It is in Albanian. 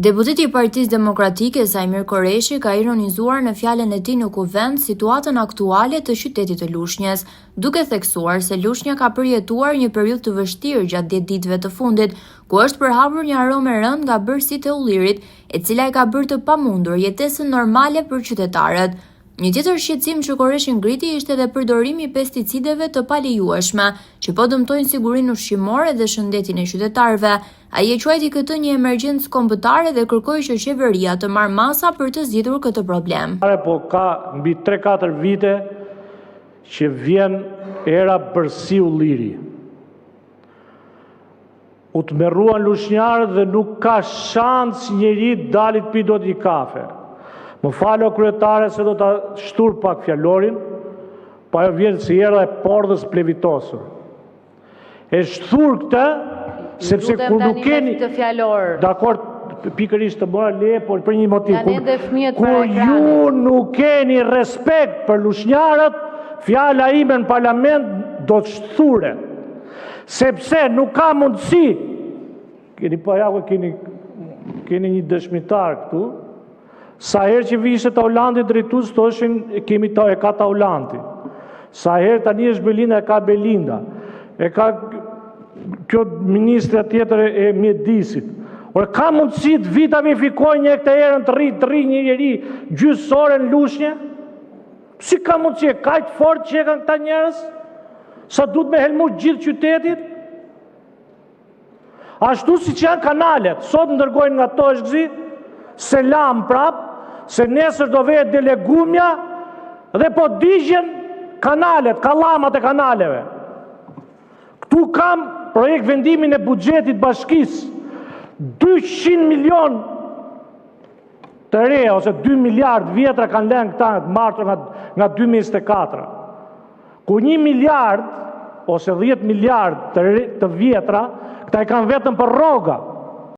Deputeti i Partisë Demokratike, Saimir Korreshi ka ironizuar në fjalën e tij në Kuvend situatën aktuale të qytetit të Lushnjes, duke theksuar se Lushnja ka përjetuar një periudhë të vështirë gjatë 10 ditëve të fundit, ku është përhapur një aromë e rëndë nga bërsitë e ullirit, e cila e ka bërë të pamundur jetesën normale për qytetarët. Një tjetër shqetësim që Korreshi ngriti ishte edhe përdorimi i pesticideve të palejueshme, që po dëmtojnë sigurinë ushqimore dhe shëndetin e qytetarëve. Ai e quajti këtë një emergjencë kombëtare dhe kërkoi që qeveria të marrë masa për të zgjidhur këtë problem. Po ka mbi 3-4 vite që vjen era bërsi ulliri. U tmerruan lushnjarët dhe nuk ka shans njeri të dali të pi dot një kafe. Më fal o kryetare se do ta shthur pak fjalorin, po ajo vjen si era e pordhës plevitosur. E shthur këtë, sepse kur nuk keni... Të fjalor. Dakord, pikërisht të mora leje, por për një motiv. Janë ende fëmijët Kur para ekranit. ju nuk keni respekt për lushnjarët, fjala ime në parlament do të shthuret. Sepse nuk ka mundësi, keni pa ja, keni, keni një dëshmitar këtu, sa herë që vishte Taulanti drejtues, thoshin kemi ta, e ka Taulanti. Sa herë tani është Belinda, e ka Belinda. E ka kjo ministrja tjetër e mjedisit. Por ka mundësi të vita verifikojnë një këtë erën të rri, të rri një njeri gjysore në Lushnje? Si ka mundësi e kaq fort që e kanë këta njerëz? Sa duhet me helmu gjithë qytetin? Ashtu si që janë kanalet, sot ndërgojnë nga Toshkëzi, selam prap, se nesër do veje delegumja dhe po digjen kanalet, kallamat e kanaleve. Këtu kam projekt vendimin e buxhetit bashkisë, 200 milion të reja ose 2 miliard vjetra kanë lënë këta të martur nga, nga 2024. Ku 1 miliard ose 10 miliard të, re, të vjetra, këta i kanë vetëm për rroga.